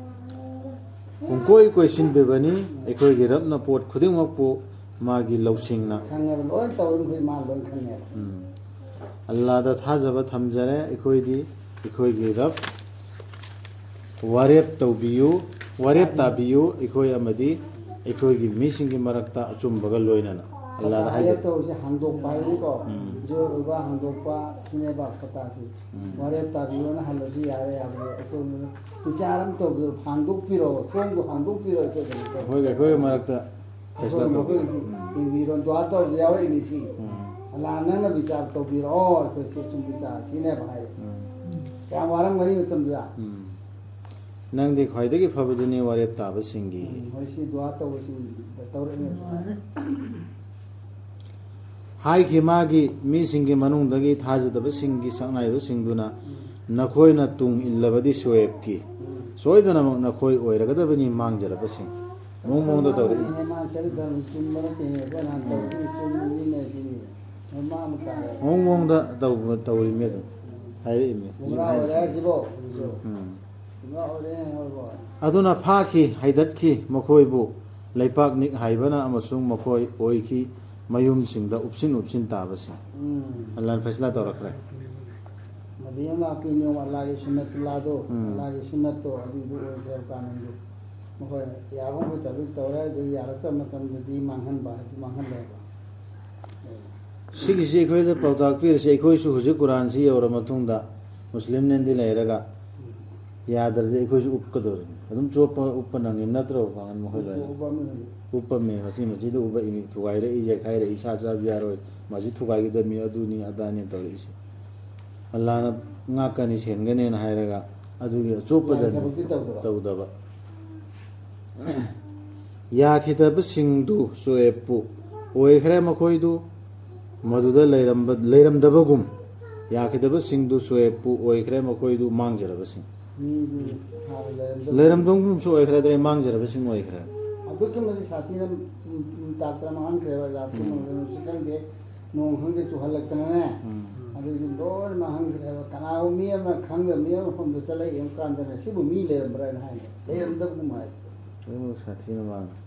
ꯄꯨꯡꯀꯣꯏ ꯀꯣꯏꯁꯤꯟꯕꯤꯕꯅꯤ꯫ ꯑꯩꯈꯣꯏꯒꯤ ꯔꯕꯅ ꯄꯣꯠ ꯈꯨꯗꯤꯡꯃꯛꯄꯨ ꯃꯥꯒꯤ ꯂꯧꯁꯤꯡꯅ꯫ ꯈꯪꯉꯦꯕ, ꯂꯣꯏ ꯇꯧꯔꯤ ꯃꯈꯩ ꯃꯥ ꯂꯣꯏ ꯈꯪꯉꯦꯕ꯫ ꯎꯝ꯫ ꯑꯜꯂꯥꯗ ꯊꯥꯖꯕ ꯊꯝꯖꯔꯦ꯫ ꯑꯩꯈꯣꯏꯗꯤ ꯑꯩꯈꯣꯏꯒꯤ ꯔꯕ ꯋꯥꯔꯦꯞ ꯇꯧꯕꯤꯌꯨ, ꯋꯥꯔꯦꯞ ꯇꯥꯕꯤꯌꯨ, ꯑꯩꯈꯣꯏ ꯑꯃꯗꯤ ꯑꯩꯈꯣꯏꯒꯤ ꯃꯤꯁꯤꯡꯒꯤ ꯃꯔꯛꯇ ꯑꯆꯨꯝꯕꯒ ꯂꯣꯏꯅꯅ꯫ ꯑꯜꯂꯥꯗ ꯍꯥꯏꯖꯩ꯫ ꯇꯧꯁꯦ ꯍꯥꯡꯗꯣꯛꯄ ꯍꯥꯏꯕꯅꯤꯀꯣ꯫ ꯎꯝ꯫ ꯖꯣꯏ ꯑꯣꯏꯕ ꯍꯥꯡꯗꯣꯛꯄ ꯁꯤꯅꯦꯕ ꯐꯇꯥꯁꯤ꯫ ꯎꯝ꯫ ꯋꯥꯔꯦꯞ ꯇꯥꯕꯤꯌꯣꯅ ꯍꯜꯂꯁꯨ ꯌꯥꯔꯦ ꯍꯥꯏꯕꯗꯣ ꯑꯩꯈꯣꯏ ꯕꯤꯆꯥꯔ ꯑꯃ ꯇꯧꯕꯤꯔꯣ, ꯍꯥꯡꯗꯣꯛꯄꯤꯔꯣ, ꯊꯣꯡꯗꯣ ꯍꯥꯡꯗꯣꯛꯄꯤꯔꯣ ꯑꯩꯈꯣꯏꯗꯃꯛꯇ꯫ ꯑꯩꯈꯣꯏꯒ ꯑꯩꯈꯣꯏꯒꯤ ꯃꯔꯛꯇ ꯐꯩꯁꯂꯥ ꯑꯩꯈꯣꯏ ꯇꯧꯕ꯫ ꯃꯈꯣꯏꯒꯤ ꯎꯝ꯫ ꯌꯦꯡꯕꯤꯔꯣ, ꯗꯨꯋꯥ ꯇꯧꯕꯗ ꯌꯥꯎꯔꯛꯏꯅꯤ ꯁꯤ꯫ ꯎꯝ꯫ ꯑꯜꯂꯥ ꯅꯪꯅ ꯕꯤꯆꯥꯔ ꯇꯧꯕꯤꯔꯛꯑꯣ, ꯑꯩꯈꯣꯏꯁꯦ ꯆꯨꯝ ꯕꯤꯆꯥꯔ ꯁꯤꯅꯦꯕ ꯍꯥꯏꯔꯤꯁꯦ꯫ ꯎꯝ꯫ ꯀꯌꯥꯝ ꯋꯥꯔꯝꯒꯅꯤ ꯃꯇꯝꯗꯨꯗ꯫ ꯎꯝ꯫ ꯅꯪꯗꯤ ꯈ꯭ꯋꯥꯏꯗꯒꯤ ꯐꯕꯗꯨꯅꯤ ꯋꯥꯔꯦꯞ ꯇꯥꯕꯁꯤꯡꯒꯤ꯫ ꯎꯝ, ꯍꯣꯏ, ꯁꯤ ꯗꯨꯋꯥ ꯇꯧꯕꯁꯤꯡꯗ ꯇꯧꯔꯛꯏꯅꯦꯕ꯫ ꯍꯥꯏꯈꯤ ꯃꯥꯒꯤ ꯃꯤꯁꯤꯡꯒꯤ ꯃꯅꯨꯡꯗꯒꯤ ꯊꯥꯖꯗꯕꯁꯤꯡꯒꯤ ꯁꯛꯅꯥꯏꯕꯁꯤꯡꯗꯨꯅ, "ꯅꯈꯣꯏꯅ ꯇꯨꯡ ꯏꯜꯂꯕꯗꯤ ꯁꯨꯑꯦꯕꯀꯤ, ꯁꯣꯏꯗꯅꯃꯛ ꯅꯈꯣꯏ ꯑꯣꯏꯔꯒꯗꯕꯅꯤ ꯃꯥꯡꯖꯔꯕꯁꯤꯡ"꯫ ꯃꯑꯣꯡ ꯃꯑꯣꯡꯗ ꯇꯧꯔꯛꯏ꯫ ꯃꯥꯅ ꯆꯠꯂꯤꯗꯣ ꯆꯨꯝꯕ ꯅꯠꯇꯦꯅꯦ, ꯑꯩꯈꯣꯏ ꯅꯍꯥꯟ ꯇꯧꯔꯤꯗꯨ ꯆꯨꯝꯃꯤꯅꯦ ꯁꯤꯅꯤ꯫ ꯃꯃꯥ ꯑꯃ ꯇꯥꯔꯦ꯫ ꯃꯑꯣꯡ ꯃꯑꯣꯡꯗ ꯇꯧꯕ-, ꯇꯧꯔꯤꯃꯤ ꯑꯗꯨꯝ ꯍꯥꯏꯔꯛꯏꯃꯤ꯫ ꯒꯨꯝꯔꯥ ꯑꯣꯏꯔꯦ ꯍꯥꯏꯁꯤꯕꯣ ꯍꯧꯖꯤꯛꯁꯨ꯫ ꯎꯝ꯫ ꯒꯨꯝꯔꯥ ꯑꯣꯏꯔꯦ ꯍꯥꯏꯕꯣ꯫ ꯑꯗꯨꯅ ꯐꯥꯈꯤ, ꯍꯩꯗꯠꯈꯤ ꯃꯈꯣꯏꯕꯨ ꯂꯩꯄꯥꯛ ꯅꯤꯛ ꯍꯥꯏꯕꯅ, ꯑꯃꯁꯨꯡ ꯃꯈꯣꯏ ꯑꯣꯏꯈꯤ ꯃꯌꯨꯝꯁꯤꯡꯗ ꯎꯞꯁꯤꯟ ꯎꯞꯁꯤꯟ ꯇꯥꯕꯁꯤꯡ꯫ ꯎꯝ꯫ ꯑꯜꯂꯥꯍꯅ ꯐꯩꯁꯂꯥ ꯇꯧꯔꯛꯈ꯭ꯔꯦ꯫ ꯃꯗꯤ ꯑꯃ ꯂꯥꯛꯄꯤ ꯅꯤꯌꯣꯝ ꯑꯜꯂꯥꯍꯒꯤ ꯁꯨꯟꯅꯠꯇꯨꯜꯂꯥꯗꯣ, ꯎꯝ꯫ ꯑꯜꯂꯥꯍꯒꯤ ꯁꯨꯟꯅꯠꯇꯣ ꯑꯗꯨꯏꯗꯨ ꯑꯣꯏꯈ꯭ꯔꯦꯕ ꯀꯥꯅꯨꯟꯗꯨ꯫ ꯃꯈꯣꯏ ꯌꯥꯕ ꯃꯈꯩ ꯇꯧꯕꯤ ꯇꯧꯔꯦ, ꯑꯗꯨ ꯌꯥꯔꯛꯇꯕ ꯃꯇꯝꯗꯗꯤ ꯃꯥꯡꯍꯟꯕ ꯍꯥꯏꯗꯤ ꯃꯥꯡꯍꯜꯂꯦꯕ꯫ ꯁꯤꯒꯤꯁꯤ ꯑꯩꯈꯣꯏꯗ ꯄꯥꯎꯇꯥꯛ ꯄꯤꯔꯤꯁꯤ, ꯑꯩꯈꯣꯏꯁꯨ ꯍꯧꯖꯤꯛ ꯀꯨꯔꯥꯟꯁꯤ ꯌꯧꯔ ꯃꯇꯨꯡꯗ ꯃꯨꯁꯂꯤꯝꯅꯦꯅꯗꯤ ꯂꯩꯔꯒ ꯌꯥꯗ꯭ꯔꯗꯤ ꯑꯩꯈꯣꯏꯁꯨ ꯎꯞꯀꯗꯧꯔꯤꯅꯤ꯫ ꯑꯗꯨꯝ ꯆꯣꯞꯄ ꯎꯞꯄ ꯅꯪꯉꯤꯕ ꯅꯠꯇ꯭ꯔꯣ, ꯄꯥꯡꯒꯜ ꯃꯈꯣꯏ ꯂꯣꯏꯅ? ꯎꯞꯄ ꯑꯃ ꯂꯩ꯫ ꯎꯞꯄꯝꯃꯦ, ꯃꯆꯤ ꯃꯆꯤꯗ ꯎꯞꯄꯛꯏꯅꯤ, ꯊꯨꯒꯥꯏꯔꯛꯏ, ꯌꯩꯈꯥꯏꯔꯛꯏ, ꯏꯁꯥ ꯆꯥꯕ ꯌꯥꯔꯣꯏ, ꯃꯁꯤ ꯊꯨꯒꯥꯏꯒꯗꯕꯅꯤ, ꯑꯗꯨꯅꯤ ꯑꯗꯥꯅꯤ ꯇꯧꯔꯛꯏꯁꯦ꯫ ꯑꯜꯂꯥꯅ ꯉꯥꯛꯀꯅꯤ, ꯁꯦꯟꯒꯅꯦꯅ ꯍꯥꯏꯔꯒ ꯑꯗꯨꯒꯤ ꯑꯆꯣꯞꯄꯗꯅꯤ꯫ ꯊꯕꯛꯇꯤ ꯇꯧꯗꯕ꯫ ꯇꯧꯗꯕ꯫ ꯌꯥꯈꯤꯗꯕꯁꯤꯡꯗꯨ ꯁꯨꯑꯦꯞꯄꯨ ꯑꯣꯏꯈ꯭ꯔꯦ ꯃꯈꯣꯏꯗꯨ, ꯃꯗꯨꯗ ꯂꯩꯔꯝꯕ-, ꯂꯩꯔꯝꯗꯕꯒꯨꯝ꯫ ꯌꯥꯈꯤꯗꯕꯁꯤꯡꯗꯨ ꯁꯨꯑꯦꯞꯄꯨ ꯑꯣꯏꯈ꯭ꯔꯦ ꯃꯈꯣꯏꯗꯨ ꯃꯥꯡꯖꯔꯕꯁꯤꯡ꯫ ꯃꯤꯗꯨ ꯍꯥꯟꯅ ꯂꯩꯔꯝꯗꯕ ꯂꯩꯔꯝꯗꯕꯒꯨꯝꯁꯨ ꯑꯣꯏꯈ꯭ꯔꯦ, ꯑꯗꯨꯗꯩ ꯃꯥꯡꯖꯔꯕꯁꯤꯡ ꯑꯣꯏꯈ꯭ꯔꯦ꯫ ꯑꯗꯨꯛꯀꯤ ꯃꯇꯤꯛ ꯁꯥꯊꯤꯅ, ꯎꯝ, ꯎꯝ, ꯇꯥꯛꯇꯅ ꯃꯥꯡꯍꯟꯈ꯭ꯔꯦꯕ, ꯖꯥꯇꯤ ꯎꯝ꯫ ꯃꯥꯡꯍꯟꯈ꯭ꯔꯦ, ꯈꯪꯗꯦ, ꯅꯣꯡ ꯈꯪꯗꯦ ꯆꯨꯍꯜꯂꯛꯇꯅꯅꯦ꯫ ꯎꯝ꯫ ꯑꯗꯨꯗꯤ ꯂꯣꯏꯅ ꯃꯥꯡꯍꯟꯈ꯭ꯔꯦꯕ꯫ ꯀꯅꯥꯒꯨꯝꯕ ꯃꯤ ꯑꯃ ꯈꯪꯗꯕ ꯃꯤ ꯑꯃ ꯃꯐꯝꯗ ꯆꯠꯂ ꯌꯦꯡꯕ ꯀꯥꯟꯗꯅꯦ, ꯁꯤꯕꯨ ꯃꯤ ꯂꯩꯔꯝꯕ꯭ꯔꯥ ꯍꯥꯏꯅ ꯍꯥꯏꯅꯦ꯫ ꯂꯩꯔꯝꯗꯕꯒꯨꯝ ꯍꯥꯏꯁꯦ꯫ ꯑꯗꯨꯃꯛ ꯁꯥꯊꯤꯅ ꯃꯥꯡꯉꯤ꯫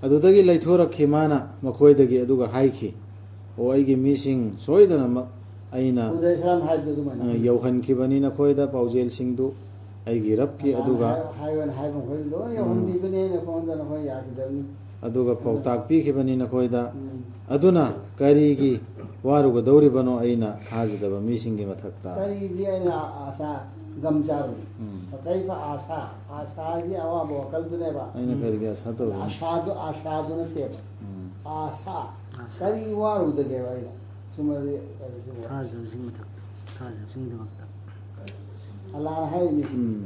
ꯑꯗꯨꯗꯒꯤ ꯂꯩꯊꯣꯔꯛꯈꯤ ꯃꯥꯅ ꯃꯈꯣꯏꯗꯒꯤ, ꯑꯗꯨꯒ ꯍꯥꯏꯈꯤ, "ꯑꯣ, ꯑꯩꯒꯤ ꯃꯤꯁꯤꯡ, ꯁꯣꯏꯗꯅꯃꯛ ꯑꯩꯅ, ꯎꯗꯩ ꯁꯂꯥꯝ ꯍꯥꯏꯕꯗꯣ ꯑꯗꯨꯃꯥꯏꯅ꯫ ꯑ, ꯌꯧꯍꯟꯈꯤꯕꯅꯤ ꯅꯈꯣꯏꯗ ꯄꯥꯎꯖꯦꯜꯁꯤꯡꯗꯨ, ꯑꯩꯒꯤ ꯔꯕꯀꯤ, ꯑꯗꯨꯒ ꯍꯥꯏ-, ꯍꯥꯏꯌꯣꯅ ꯍꯥꯏꯕ ꯃꯈꯣꯏ ꯂꯣꯏ ꯌꯧꯍꯟꯕꯤꯕꯅꯦ ꯑꯩꯅ ꯈꯣꯡꯗ ꯅꯈꯣꯏ ꯌꯥꯈꯤꯗꯕꯅꯤ꯫ ꯑꯗꯨꯒ ꯄꯥꯎꯇꯥꯛ ꯄꯤꯈꯤꯕꯅꯤ ꯅꯈꯣꯏꯗ꯫ ꯎꯝ꯫ ꯑꯗꯨꯅ ꯀꯔꯤꯒꯤ ꯋꯥꯔꯨꯒꯗꯧꯔꯤꯕꯅꯣ ꯑꯩꯅ ꯊꯥꯖꯗꯕ ꯃꯤꯁꯤꯡꯒꯤ ꯃꯊꯛꯇ?" ꯀꯔꯤꯒꯤ ꯑꯩꯅ ꯑꯥꯁꯥ ꯒꯝ ꯆꯥꯔꯨꯏ? ꯎꯝ꯫ ꯀꯩꯐ ꯑꯥꯁꯥ, ꯑꯥꯁꯥꯒꯤ ꯑꯋꯥꯕ ꯋꯥꯈꯜꯗꯨꯅꯦꯕ꯫ ꯑꯩꯅ ꯀꯔꯤꯒꯤ ꯑꯁꯥ ꯇꯧꯔꯨꯅꯤ? ꯑꯁꯥꯗꯨ, ꯑꯁꯥꯗꯨ ꯅꯠꯇꯦꯕ꯫ ꯎꯝ꯫ ꯑꯥꯁꯥ꯫ ꯑꯥꯁꯥ꯫ ꯀꯔꯤ ꯋꯥꯔꯨꯗꯒꯦꯕ ꯑꯩꯅ? ꯆꯨꯝꯃꯗꯤ ꯀꯔꯤꯁꯨ ꯋꯥ-, ꯊꯥꯖꯕꯁꯤꯡ ꯃꯊꯛꯇ, ꯊꯥꯖꯕꯁꯤꯡꯒꯤꯗꯃꯛꯇ꯫ ꯑꯜꯂꯥꯅ ꯍꯥꯏꯔꯤꯅꯤ꯫ ꯎꯝ꯫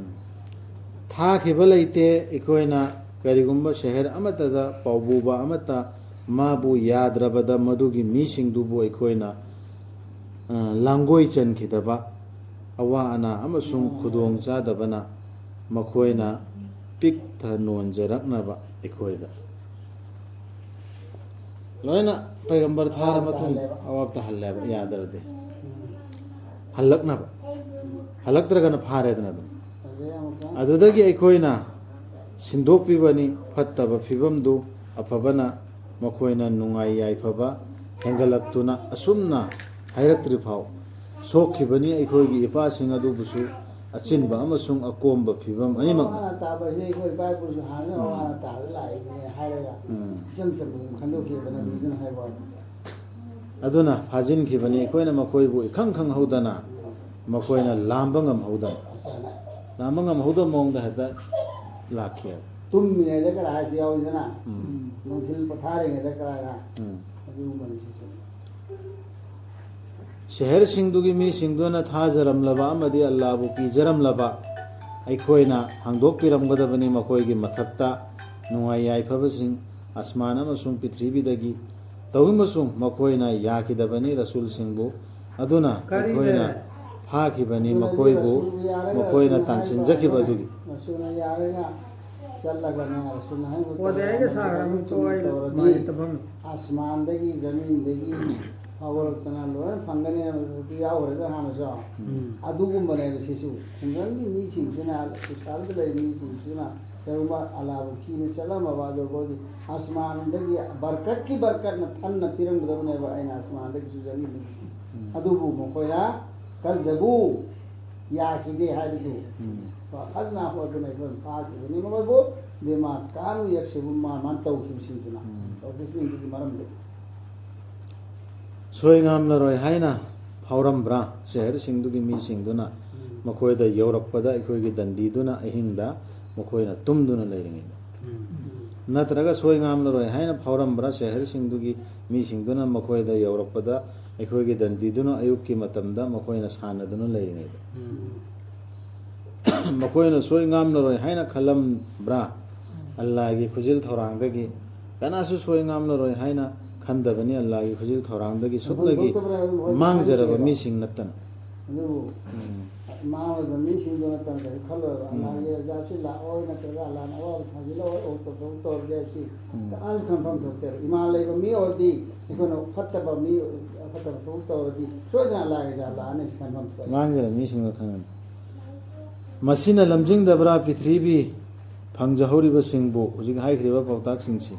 ꯊꯥꯈꯤꯕ ꯂꯩꯇꯦ꯫ ꯑꯩꯈꯣꯏꯅ ꯀꯔꯤꯒꯨꯝꯕ ꯁꯍꯔ ꯑꯃꯠꯇꯗ ꯄꯥꯎꯕꯨꯕ ꯑꯃꯠꯇ ꯃꯥꯕꯨ ꯌꯥꯗ꯭ꯔꯕꯗ, ꯃꯗꯨꯒꯤ ꯃꯤꯁꯤꯡꯗꯨꯕꯨ ꯑꯩꯈꯣꯏꯅ, ꯑ, ꯂꯥꯡꯒꯣꯏ ꯆꯟꯈꯤꯗꯕ, ꯑꯋꯥ ꯑꯅꯥ ꯑꯃꯁꯨꯡ ꯈꯨꯗꯣꯡ ꯆꯥꯗꯕꯅ ꯃꯈꯣꯏꯅ ꯄꯤꯛ ꯊ ꯅꯣꯟꯖꯔꯛꯅꯕ ꯑꯩꯈꯣꯏꯗ꯫ ꯂꯣꯏꯅ ꯄꯩꯒꯝꯕꯔ ꯊꯥꯔ ꯃꯇꯨꯡ ꯑꯋꯥꯕ ꯇꯥꯍꯜꯂꯦꯕ, ꯌꯥꯗ꯭ꯔꯗꯤ꯫ ꯍꯜꯂꯛꯅꯕ꯫ ꯍꯜꯂꯛꯇ꯭ꯔꯒꯅ ꯐꯥꯔꯦꯗꯅ ꯑꯗꯨꯝ꯫ ꯑꯗꯨꯗꯒꯤ ꯑꯩꯈꯣꯏꯅ ꯁꯤꯟꯗꯣꯛꯄꯤꯕꯅꯤ ꯐꯠꯇꯕ ꯐꯤꯕꯝꯗꯨ ꯑꯐꯕꯅ꯫ ꯃꯈꯣꯏꯅ ꯅꯨꯡꯉꯥꯏ ꯌꯥꯏꯐꯕ ꯍꯦꯟꯒꯠꯂꯛꯇꯨꯅ ꯑꯁꯨꯝꯅ ꯍꯥꯏꯔꯛꯇ꯭ꯔꯤ ꯐꯥꯎ ꯁꯣꯛꯈꯤꯕꯅꯤ꯫ ꯑꯩꯈꯣꯏꯒꯤ ꯏꯄꯥꯁꯤꯡ ꯑꯗꯨꯕꯨꯁꯨ ꯑꯆꯤꯟꯕ ꯑꯃꯁꯨꯡ ꯑꯀꯣꯝꯕ ꯐꯤꯕꯝ ꯑꯅꯤꯃꯛꯅ꯫ ꯑꯋꯥ ꯑꯅꯥ ꯇꯥꯕ ꯍꯥꯏꯁꯦ ꯑꯩꯈꯣꯏ ꯏꯄꯥ ꯏꯄꯨꯁꯨ ꯍꯥꯟꯅ ꯑꯋꯥ ꯑꯅꯥ ꯇꯥꯔ ꯂꯥꯛꯏꯅꯦ ꯍꯥꯏꯔꯒ ꯎꯝ꯫ ꯏꯆꯝ ꯆꯝꯕ ꯑꯗꯨꯝ ꯈꯟꯗꯣꯛꯈꯤꯕꯅ ꯃꯤꯗꯨꯅ ꯍꯥꯏꯕ ꯋꯥꯅꯤ꯫ ꯑꯗꯨꯅ ꯐꯥꯖꯤꯟꯈꯤꯕꯅꯤ꯫ ꯑꯩꯈꯣꯏꯅ ꯃꯈꯣꯏꯕꯨ ꯏꯈꯪ ꯈꯪꯍꯧꯗꯅ ꯃꯈꯣꯏꯅ ꯂꯥꯝꯕ ꯉꯝꯍꯧꯗꯅ, ꯂꯥꯝꯕ ꯉꯝꯍꯧꯗꯕ ꯃꯑꯣꯡꯗ ꯍꯦꯛꯇ ꯂꯥꯛꯈꯤꯑꯕ꯫ ꯇꯨꯝꯃꯤꯉꯩꯗ ꯈꯔ ꯍꯥꯏꯕꯁꯨ ꯌꯥꯎꯋꯤꯗꯅ, ꯎꯝ꯫ ꯅꯨꯡꯊꯤꯜ ꯄꯣꯊꯥꯔꯤꯉꯩꯗ ꯈꯔ ꯍꯥꯏꯅ ꯎꯝ꯫ ꯑꯗꯨꯒꯨꯝꯕꯅꯤ ꯁꯤꯁꯨ꯫ ꯁꯍꯔꯁꯤꯡꯗꯨꯒꯤ ꯃꯤꯁꯤꯡꯗꯨꯅ ꯊꯥꯖꯔꯝꯂꯕ ꯑꯃꯗꯤ ꯑꯜꯂꯥꯕꯨ ꯀꯤꯖꯔꯝꯂꯕ ꯑꯩꯈꯣꯏꯅ ꯍꯥꯡꯗꯣꯛꯄꯤꯔꯝꯒꯗꯕꯅꯤ꯫ ꯃꯈꯣꯏꯒꯤ ꯃꯊꯛꯇ ꯅꯨꯡꯉꯥꯏ ꯌꯥꯏꯐꯕꯁꯤꯡ ꯑꯁꯃꯥꯟ ꯑꯃꯁꯨꯡ ꯄ꯭ꯔꯤꯊꯤꯕꯤꯗꯒꯤ ꯇꯧꯏꯃꯁꯨꯡ ꯃꯈꯣꯏꯅ ꯌꯥꯈꯤꯗꯕꯅꯤ ꯔꯁꯨꯜꯁꯤꯡꯕꯨ꯫ ꯑꯗꯨꯅ ꯑꯩꯈꯣꯏꯅ ꯐꯥꯈꯤꯕꯅꯤ ꯃꯈꯣꯏꯕꯨ, ꯃꯈꯣꯏꯅ ꯇꯥꯟꯁꯤꯟꯖꯈꯤꯕ ꯑꯗꯨꯒꯤ꯫ ꯃꯁꯨꯅ ꯌꯥꯔꯒ ꯆꯠꯂꯒꯅꯦ, ꯃꯁꯨꯅ ꯍꯥꯏꯕ ꯑꯣ, ꯑꯗꯩ ꯑꯩꯒ ꯁꯥꯈ꯭ꯔꯕ ꯇꯧꯔꯗꯤ ꯇꯣꯛꯑꯣ, ꯑꯩ ꯅꯨꯡꯉꯥꯏꯇꯕ ꯑꯃ꯫ ꯑꯁꯃꯥꯟꯗꯒꯤ, ꯖꯃꯤꯟꯗꯒꯤ ꯍꯧꯒꯠꯂꯛꯇꯅ ꯂꯣꯏꯅ ꯐꯪꯒꯅꯤ ꯍꯥꯏꯕꯗꯨ ꯌꯥꯎꯈ꯭ꯔꯦꯗ ꯍꯥꯟꯅꯁꯨ꯫ ꯎꯝ꯫ ꯑꯗꯨꯒꯨꯝꯕꯅꯦꯕ ꯁꯤꯁꯨ꯫ ꯈꯨꯡꯒꯪꯒꯤ ꯃꯤꯁꯤꯡꯁꯤꯅ, ꯁꯣꯁꯥꯏꯇꯤꯗ ꯂꯩꯔꯤꯕ ꯃꯤꯁꯤꯡꯁꯤꯅ ꯀꯔꯤꯒꯨꯝꯕ ꯑꯜꯂꯥꯕꯨ ꯀꯤꯅ ꯆꯠꯂꯝꯃꯕ ꯑꯗꯨ ꯑꯩꯈꯣꯏꯒꯤ ꯑꯁꯃꯥꯟꯗꯒꯤ ꯕꯔꯀꯠꯀꯤ ꯕꯔꯀꯠꯅ ꯊꯟꯅ ꯄꯤꯔꯝꯒꯗꯕꯅꯦꯕ ꯑꯩꯅ ꯑꯁꯃꯥꯟꯗꯒꯤꯁꯨ ꯆꯪꯉꯤꯕꯅꯤ꯫ ꯑꯗꯨꯕꯨ ꯃꯈꯣꯏꯅ ꯀꯖꯕꯨ ꯌꯥꯈꯤꯗꯦ ꯍꯥꯏꯕꯗꯨ ꯎꯝ꯫ ꯈꯖꯅꯥ ꯑꯗꯨꯅ ꯑꯩꯈꯣꯏꯅ ꯐꯥꯈꯤꯕꯅꯤ ꯃꯈꯣꯏꯕꯨ ꯕꯤꯃꯥ ꯀꯥꯅꯨ ꯌꯛꯁꯤꯕꯨ ꯃꯥ ꯃꯥꯅ ꯇꯧꯈꯤꯕꯁꯤꯡꯗꯨꯅ ꯎꯝ꯫ ꯇꯧꯈꯤꯕꯁꯤꯡꯗꯨꯒꯤ ꯃꯔꯝꯗꯒꯤ꯫ ꯁꯣꯏ ꯉꯥꯝꯂꯔꯣꯏ ꯍꯥꯏꯅ ꯐꯥꯎꯔꯝꯕ꯭ꯔꯥ? ꯁꯍꯔꯁꯤꯡꯗꯨꯒꯤ ꯃꯤꯁꯤꯡꯗꯨꯅ ꯎꯝ꯫ ꯃꯈꯣꯏꯗ ꯌꯧꯔꯛꯄꯗ ꯑꯩꯈꯣꯏꯒꯤ ꯗꯟꯗꯤꯗꯨꯅ ꯑꯍꯤꯡꯗ ꯃꯈꯣꯏꯅ ꯇꯨꯝꯗꯨꯅ ꯂꯩꯔꯤꯉꯩꯗ꯫ ꯎꯝ꯫ ꯅꯠꯇ꯭ꯔꯒ ꯁꯣꯏ ꯉꯥꯝꯂꯔꯣꯏ ꯍꯥꯏꯅ ꯐꯥꯎꯔꯝꯕ꯭ꯔꯥ? ꯁꯍꯔꯁꯤꯡꯗꯨꯒꯤ ꯃꯤꯁꯤꯡꯗꯨꯅ ꯃꯈꯣꯏꯗ ꯌꯧꯔꯛꯄꯗ ꯑꯩꯈꯣꯏꯒꯤ ꯗꯟꯗꯤꯗꯨꯅ ꯑꯌꯨꯛꯀꯤ ꯃꯇꯝꯗ ꯃꯈꯣꯏꯅ ꯁꯥꯟꯅꯗꯨꯅ ꯂꯩꯔꯤꯉꯩꯗ꯫ ꯎꯝ꯫ ꯃꯈꯣꯏꯅ ꯁꯣꯏ ꯉꯥꯝꯂꯔꯣꯏ ꯍꯥꯏꯅ ꯈꯜꯂꯝꯕ꯭ꯔꯥ? ꯑꯜꯂꯥꯒꯤ ꯈꯨꯖꯤꯜ ꯊꯧꯔꯥꯡꯗꯒꯤ ꯀꯅꯥꯁꯨ ꯁꯣꯏ ꯉꯥꯝꯂꯔꯣꯏ ꯍꯥꯏꯅ ꯈꯟꯗꯕꯅꯤ꯫ ꯑꯜꯂꯥꯒꯤ ꯈꯨꯖꯤꯜ ꯊꯧꯔꯥꯡꯗꯒꯤ ꯁꯨꯞꯅꯒꯤ ꯃꯥꯡꯖꯔꯕ ꯃꯤꯁꯤꯡ ꯅꯠꯇꯅ꯫ ꯑꯗꯨꯕꯨ ꯎꯝ꯫ ꯃꯥꯡꯂꯕ ꯃꯤꯁꯤꯡꯗꯨ ꯅꯠꯇꯅ ꯀꯔꯤ ꯈꯜꯂꯣꯏꯕ? ꯎꯝ꯫ ꯑꯜꯂꯥꯒꯤ ꯑꯖꯥꯕꯁꯤ ꯂꯥꯛꯑꯣꯏ ꯅꯠꯇ꯭ꯔꯒ ꯑꯜꯂꯥꯅ ꯑꯋꯥꯕ ꯊꯥꯖꯤꯜꯂꯛꯑꯣꯏ ꯑꯣꯛꯇ ꯊꯕꯛ ꯇꯧꯔꯒꯦ ꯍꯥꯏꯕꯁꯤ ꯎꯝ꯫ ꯀꯅꯥꯁꯨ ꯈꯟꯐꯝ ꯊꯣꯛꯇꯦꯕ꯫ ꯏꯃꯥꯟ ꯂꯩꯕ ꯃꯤ ꯑꯣꯏꯔꯗꯤ ꯑꯩꯈꯣꯏꯅ ꯐꯠꯇꯕ ꯃꯤ ꯑꯐꯠꯇꯕ ꯊꯕꯛ ꯇꯧꯔꯗꯤ ꯁꯣꯏꯗꯅ ꯑꯜꯂꯥꯒꯤ ꯑꯖꯥꯕ ꯂꯥꯛꯑꯅꯤ ꯁꯤ ꯈꯟꯐꯝ ꯊꯣꯛꯑꯦ꯫ ꯃꯥꯡꯖꯔꯕ ꯃꯤꯁꯤꯡꯅ ꯈꯪꯒꯅꯤ꯫ ꯃꯁꯤꯅ ꯂꯝꯖꯤꯡꯗꯕ꯭ꯔꯥ ꯄ꯭ꯔꯤꯊꯤꯕꯤ ꯐꯪꯖꯍꯧꯔꯤꯕꯁꯤꯡꯕꯨ? ꯍꯧꯖꯤꯛ ꯍꯥꯏꯈ꯭ꯔꯤꯕ ꯄꯥꯎꯇꯥꯛꯁꯤꯡꯁꯤ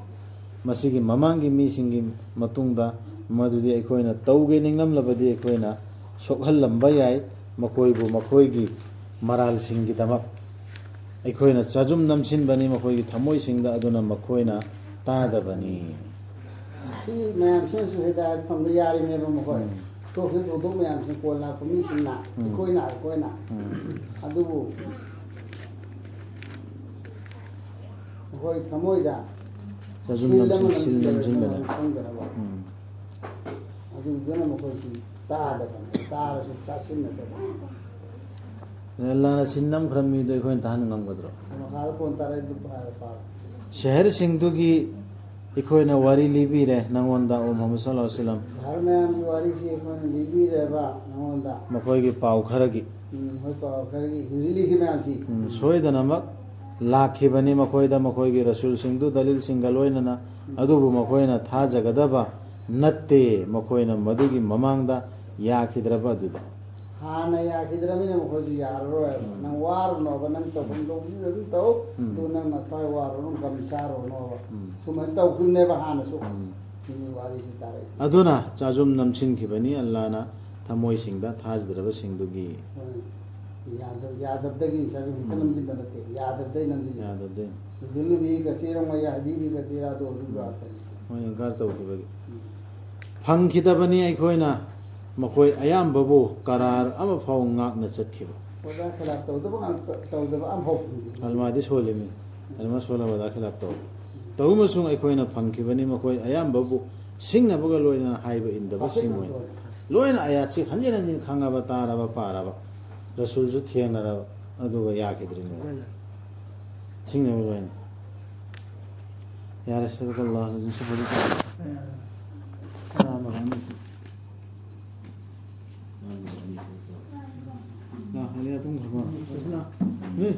ꯃꯁꯤꯒꯤ ꯃꯃꯥꯡꯒꯤ ꯃꯤꯁꯤꯡꯒꯤ ꯃꯇꯨꯡꯗ ꯃꯗꯨꯗꯤ ꯑꯩꯈꯣꯏꯅ ꯇꯧꯒꯦ ꯅꯤꯡꯂꯝꯂꯕꯗꯤ ꯑꯩꯈꯣꯏꯅ ꯁꯣꯛꯍꯜꯂꯝꯕ ꯌꯥꯏ꯫ ꯃꯈꯣꯏꯕꯨ ꯃꯈꯣꯏꯒꯤ ꯃꯔꯥꯜꯁꯤꯡꯒꯤꯗꯃꯛ ꯑꯩꯈꯣꯏꯅ ꯆꯥꯖꯨꯝ ꯅꯝꯁꯤꯟꯕꯅꯤ ꯃꯈꯣꯏꯒꯤ ꯊꯃꯣꯏꯁꯤꯡꯗ, ꯑꯗꯨꯅ ꯃꯈꯣꯏꯅ ꯇꯥꯗꯕꯅꯤ꯫ ꯁꯤ ꯃꯌꯥꯝꯁꯤꯅꯁꯨ ꯍꯤꯗꯥꯌꯠ ꯐꯪꯕ ꯌꯥꯔꯤꯕꯅꯦꯕ ꯃꯈꯣꯏ꯫ ꯎꯝ꯫ ꯊꯣꯛꯈꯤꯕ ꯊꯧꯗꯣꯛ ꯃꯌꯥꯝꯁꯤ ꯀꯣꯟ ꯂꯥꯛꯄ ꯃꯤꯁꯤꯡꯅ, ꯎꯝ꯫ ꯑꯩꯈꯣꯏꯅ, ꯑꯩꯈꯣꯏꯅ꯫ ꯎꯝ꯫ ꯑꯗꯨꯕꯨ ꯃꯈꯣꯏ ꯊꯃꯣꯏꯗ ꯆꯥꯖꯨꯝ ꯁꯤꯜ ꯑꯃ ꯅꯝꯁꯤꯟ-, ꯁꯤꯜ ꯅꯝꯁꯤꯟꯕꯗ꯫ ꯈꯪꯗꯅꯕ꯫ ꯎꯝ꯫ ꯑꯗꯨꯗꯨꯅ ꯃꯈꯣꯏꯁꯤ ꯇꯥꯗꯕꯅꯤ꯫ ꯇꯥꯔꯁꯨ ꯇꯥꯁꯤꯟꯅꯗꯕꯅꯤ꯫ ꯑꯜꯂꯥꯅ ꯁꯤꯟ ꯅꯝꯈ꯭ꯔꯕ ꯃꯤꯗꯣ ꯑꯩꯈꯣꯏꯅ ꯇꯥꯍꯟ ꯉꯝꯒꯗ꯭ꯔꯣ? ꯃꯈꯥꯗ ꯀꯣꯟ ꯇꯥꯔꯛꯏꯗꯨ ꯄꯥꯔꯣ, ꯄꯥꯔꯣ꯫ ꯁꯍꯔꯁꯤꯡꯗꯨꯒꯤ ꯑꯩꯈꯣꯏꯅ ꯋꯥꯔꯤ ꯂꯤꯕꯤꯔꯦ ꯅꯉꯣꯟꯗ, ꯑꯣ ꯃꯨꯍꯝꯃꯗ ꯁꯜꯂꯜꯂꯥꯍꯨ ꯑꯂꯩꯍꯤ ꯋꯁꯜꯂꯝ꯫ ꯁꯍꯔ ꯃꯌꯥꯝꯒꯤ ꯋꯥꯔꯤꯁꯤ ꯑꯩꯈꯣꯏꯅ ꯂꯤꯕꯤꯔꯦꯕ ꯅꯉꯣꯟꯗ꯫ ꯃꯈꯣꯏꯒꯤ ꯄꯥꯎ ꯈꯔꯒꯤ꯫ ꯎꯝ, ꯃꯈꯣꯏ ꯄꯥꯎ ꯈꯔꯒꯤ ꯍꯧꯖꯤꯛ ꯂꯤꯈꯤꯕ ꯃꯌꯥꯝꯁꯤ꯫ ꯎꯝ, ꯁꯣꯏꯗꯅꯃꯛ ꯂꯥꯛꯈꯤꯕꯅꯤ ꯃꯈꯣꯏꯗ ꯃꯈꯣꯏꯒꯤ ꯔꯁꯨꯜꯁꯤꯡꯗꯨ ꯗꯂꯤꯜꯁꯤꯡꯒ ꯂꯣꯏꯅꯅ, ꯑꯗꯨꯕꯨ ꯃꯈꯣꯏꯅ ꯊꯥꯖꯒꯗꯕ ꯅꯠꯇꯦ, ꯃꯈꯣꯏꯅ ꯃꯗꯨꯒꯤ ꯃꯃꯥꯡꯗ ꯌꯥꯈꯤꯗ꯭ꯔꯕ ꯑꯗꯨꯗ꯫ ꯍꯥꯟꯅ ꯌꯥꯈꯤꯗ꯭ꯔꯕꯅꯤꯅ ꯃꯈꯣꯏꯁꯨ ꯌꯥꯔꯔꯣꯏꯕ꯫ ꯎꯝ꯫ ꯅꯪ ꯋꯥꯔꯨꯅꯣꯕ, ꯅꯪ ꯇꯧꯐꯝ ꯊꯣꯛꯄꯗꯨꯗ ꯑꯗꯨꯝ ꯇꯧ꯫ ꯎꯝ꯫ ꯑꯗꯨ ꯅꯪ ꯅꯁꯥ ꯋꯥꯔꯨꯅꯨ, ꯒꯝ ꯁꯥꯔꯨꯅꯣꯕ꯫ ꯎꯝ꯫ ꯁꯨꯃꯥꯏꯅ ꯇꯧꯈꯤꯕꯅꯦꯕ ꯍꯥꯟꯅꯁꯨ꯫ ꯎꯝ꯫ ꯁꯤꯅꯤ ꯋꯥꯔꯤꯁꯤ ꯇꯥꯔꯛꯏꯁꯦ꯫ ꯑꯗꯨꯅ ꯆꯥꯖꯨꯝ ꯅꯝꯁꯤꯟꯈꯤꯕꯅꯤ ꯑꯜꯂꯥꯅ ꯊꯃꯣꯏꯁꯤꯡꯗ ꯊꯥꯖꯗ꯭ꯔꯕꯁꯤꯡꯗꯨꯒꯤ꯫ ꯍꯣꯏ꯫ ꯌꯥꯗ-, ꯌꯥꯗꯕꯗꯒꯤ ꯆꯥꯖꯨꯝ ꯍꯦꯛꯇ ꯎꯝ꯫ ꯅꯝꯁꯤꯟꯕ ꯅꯠꯇꯦ, ꯌꯥꯗꯕꯗꯒꯤ ꯅꯝꯁꯤꯟꯕ꯫ ꯌꯥꯗꯕꯗꯒꯤ꯫ ꯌꯨꯗꯤꯜꯂꯨ ꯕꯤꯍꯤ ꯀꯁꯤꯔꯝ ꯋ ꯌꯍꯗꯤ ꯕꯤꯍꯤ ꯀꯁꯤꯔꯥ ꯑꯗꯣ ꯑꯗꯨ ꯎꯝ꯫ ꯉꯥꯛꯇꯅꯤ꯫ ꯃꯣꯏ ꯏꯟꯀꯥꯔ ꯇꯧꯈꯤꯕꯒꯤ꯫ ꯎꯝ꯫ ꯐꯪꯈꯤꯗꯕꯅꯤ ꯑꯩꯈꯣꯏꯅ ꯃꯈꯣꯏ ꯑꯌꯥꯝꯕꯕꯨ ꯀꯔꯥꯔ ꯑꯃꯐꯥꯎ ꯉꯥꯛꯅ ꯆꯠꯈꯤꯕ꯫ ꯋꯥꯗꯥ ꯈꯤꯂꯥꯞ ꯇꯧꯗꯕ ꯉꯥꯛꯇ, ꯇꯧꯗꯕ ꯑꯃꯐꯥꯎ ꯐꯪꯗꯦ꯫ ꯀꯂꯃꯥꯗꯤ ꯁꯣꯜꯂꯤꯃꯤ꯫ ꯀꯂꯃꯥ ꯁꯣꯜꯂ ꯋꯥꯗꯥ ꯈꯤꯂꯥꯞ ꯇꯧ꯫ ꯇꯧꯔꯃꯁꯨꯡ ꯑꯩꯈꯣꯏꯅ ꯐꯪꯈꯤꯕꯅꯤ ꯃꯈꯣꯏ ꯑꯌꯥꯝꯕꯕꯨ ꯁꯤꯡꯅꯕꯒ ꯂꯣꯏꯅꯅ ꯍꯥꯏꯕ ꯏꯟꯗꯕꯁꯤꯡ ꯑꯣꯏꯅ꯫ ꯂꯣꯏꯅ ꯑꯌꯥꯠꯁꯤ ꯍꯟꯖꯤꯟ ꯍꯟꯖꯤꯟ ꯈꯪꯉꯕ, ꯇꯥꯔꯕ, ꯄꯥꯔꯕ꯫ ꯔꯁꯨꯜꯁꯨ ꯊꯦꯡꯅꯔꯕ, ꯑꯗꯨꯒ ꯌꯥꯈꯤꯗ꯭ꯔꯤꯅꯦ꯫ ꯁꯤꯡꯅꯕ ꯂꯣꯏꯅ꯫ ꯌꯥꯔꯦ، ꯁꯗꯀꯜꯂꯥꯍꯨ ꯑꯂꯥꯖꯤꯝ꯫ ꯁꯨꯐꯗꯤ ꯇꯥꯔꯦ꯫ ꯆꯥꯝꯃꯒ ꯑꯅꯤ꯫ ꯂꯥ, ꯑꯅꯤ ꯑꯗꯨꯝ ꯈꯔ ꯈꯔ꯫ ꯐꯖꯅ꯫ ꯃꯤ꯫